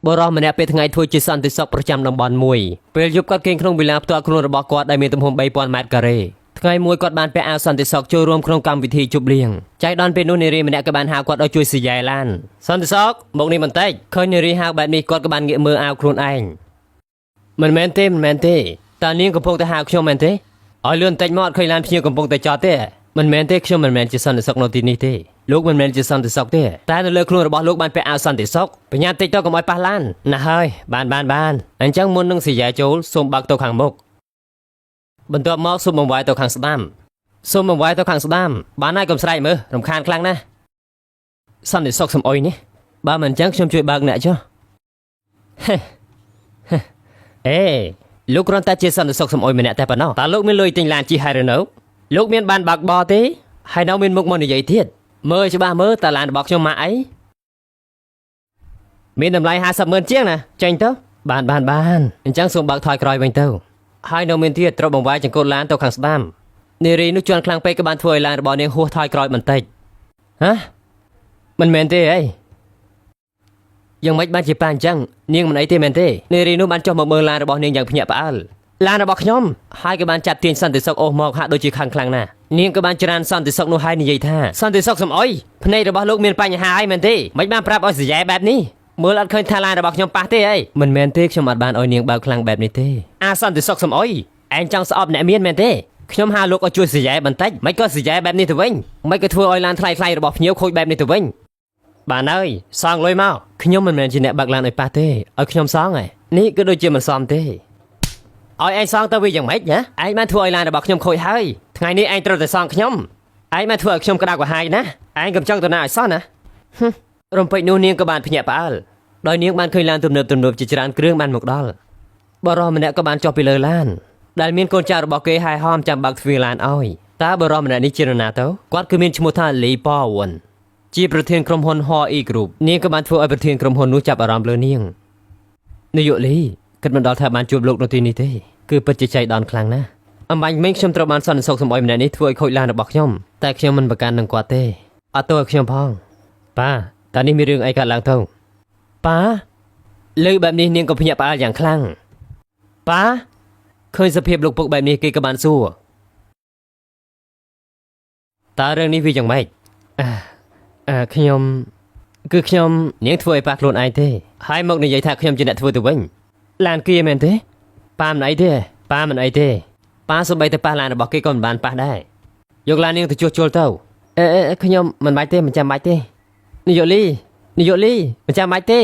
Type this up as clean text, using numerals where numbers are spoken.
បុរសម្នាក់ពេលថ្ងៃធ្វើជាសន្តិសុខប្រចាំតំបន់មួយពេលយប់គាត់គេងក្នុងវិឡាផ្ទាល់ខ្លួនរបស់គាត់ដែលមានទំហំ3000ម៉ែត្រការ៉េថ្ងៃមួយគាត់បានពាក់អាវសន្តិសុខចូលរួមក្នុងកម្មវិធីជប់លៀងចៃដន្យពេលនោះនារីម្នាក់ក៏បានហៅគាត់ឲ្យជួយសយ៉ែឡានសន្តិសុខមកនេះបន្តិចឃើញនារីហៅបែបនេះគាត់ក៏បានងាកមើលអាវខ្លួនឯងមិនមែនទេមិនមែនទេតើនាងកំពុងតែហៅខ្ញុំមែនទេឲ្យលឿនបន្តិចមកអត់ឃើញឡានភ្ញៀវកំពុងតែចតទេមិនមែនទេខ្ញុំមិនមែនជាសន្តិសុខនៅទីនេះទេលោកមិនមែនជាសន្តិសុខទេតែនៅលើខ្លួនរបស់លោកបានពាក់អាវសន្តិសុខបញ្ញាតិចទៅកុំឲ្យប៉ះឡានណាស់ហើយបានបានបានអញ្ចឹងមុននឹងសយ៉ែចូលសូមបើកទៅខាងមុខបន្ទាប់មកសូមបង្វែរទៅខាងស្ដាំសូមបង្វែរទៅខាងស្ដាំបានហើយកុំស្រែកមើលរំខានខ្លាំងណាស់សន្តិសុខសំអុយនេះបើមិនអញ្ចឹងខ្ញុំជួយបើកអ្នកចុះហេហេអេលោកគ្រាន់តែជាសន្តិសុខសំអុយម្នាក់តែប៉ុណ្ណោះតើលោកមានលុយទិញឡានជិះហើយឬនៅលោកមានបានបើកបរទេហើយនៅមានមុខមកនិយាយទៀតមើលច្បាស់មើលតើឡានរបស់ខ្ញុំម៉ាក់អីមានតម្លៃ50ម៉ឺនជាងណាចេញទៅបានបានបានអញ្ចឹងសូមបើកថយក្រោយវិញទៅហើយនៅមានទៀតត្រូវបង្វែរចង្កូតឡានទៅខាងស្ដាំនារីនោះជន់ខ្លាំងពេកក៏បានធ្វើឲ្យឡានរបស់នាងហួសថយក្រោយបន្តិចហ៎មិនមែនទេអីយ៉ាងម៉េចបានជាប៉ាអញ្ចឹងនាងមិនអីទេមែនទេនារីនោះបានចុះមកមើលឡានរបស់នាងយ៉ាងភ្ញាក់ផ្អើលឡានរបស់ខ្ញុំហើយក៏បានចាប់ទាញសន្តិសុខអូសមកហាក់ដូចជាខឹងខ្លាំងណាស់នាងក៏បានច្រានសន្តិសុខនោះហើយនិយាយថាសន្តិសុខសំអុយភ្នែករបស់លោកមានបញ្ហាហើយមែនទេមិនបានប្រាប់ឲ្យសយ៉ែបែបនេះមើលអត់ឃើញថាឡានរបស់ខ្ញុំប៉ះទេអីមិនមែនទេខ្ញុំអត់បានឲ្យនាងបើកខ្លាំងបែបនេះទេអាសន្តិសុខសំអុយឯងចង់ស្អប់អ្នកមានមែនទេខ្ញុំហៅលោកឲ្យជួយសយ៉ែបន្តិចមិនក៏សយ៉ែបែបនេះទៅវិញមិនក៏ធ្វើឲ្យឡានថ្លៃថ្លៃរបស់ភ្ញៀវខូចបែបនេះទៅវិញបានហើយសងលុយមកខ្ញុំមិនមែនជាអ្នកបើកឡានឲ្យប៉ះទេឲ្យខ្ញុំសងឯងនេះគឺដូចជាមិនសមទេឲ្យឯងសងទៅវាយ៉ាងម៉េចណាឯងបានធ្វើឲ្យឡានរបស់ខ្ញុំខូចហើយថ្ងៃនេះឯងត្រូវតែសងខ្ញុំឯងបានធ្វើឲ្យខ្ញុំក្តៅក្រហាយណាឯងកុំចង់ទៅណាឲ្យសោះណាហឹមរំពេចនោះនាងក៏បានភ្ញាក់ផ្អើលដោយនាងបានឃើញឡានទំនើបទំនើបជាច្រើនគ្រឿងបានមកដល់បរិសម្នាក់ក៏បានចុះពីលើឡានដែលមានកូនចៅរបស់គេហែហោមចាំបើកទ្វារឡានឲ្យតើបរិសម្នាក់នេះជានរណាទៅគាត់គឺមានឈ្មោះថាលីប៉វុនជាប្រធានក្រុមហ៊ុន Ho E Group នាងក៏បានធ្វើឲ្យប្រធានក្រុមហ៊ុននោះចាប់អារម្មណ៍លើនាងនាយកលីគិតមិនដល់ថាបានជួបលោកនៅទីនេះទេគឺពិតជាចៃដន្យខ្លាំងណាស់អំបញ្ញមិញខ្ញុំត្រូវបានសន្តិសុខសម្អុយម្នាក់នេះធ្វើឲ្យខូចឡានរបស់ខ្ញុំតែខ្ញុំមិនប្រកាន់នឹងគាត់ទេអត់ទោសឲ្យខ្ញុំផងប៉ាតើនេះមានរឿងអីកើតឡើងទៅប៉ាលើបែបនេះនាងក៏ភ្ញាក់ផ្អើលយ៉ាងខ្លាំងប៉ាឃើញសភាពលោកពុកបែបនេះគេក៏បានសួរតើរឿងនេះវាយ៉ាងម៉េចអឺអឺខ្ញុំគឺខ្ញុំនាងធ្វើឲ្យប៉ាខ្លួនឯងទេហើយមកនិយាយថាខ្ញុំជាអ្នកធ្វើទៅវិញឡានគៀមែនទេប៉ាមិនអីទេប៉ាមិនអីទេប៉ាសូម្បីតែប៉ះឡានរបស់គេក៏មិនបានប៉ះដែរយកឡាននាងទៅជួសជុលទៅអេអេខ្ញុំមិនបាច់ទេមិនចាំបាច់ទេនាយកលីនាយកលីមិនចាំបាច់ទេ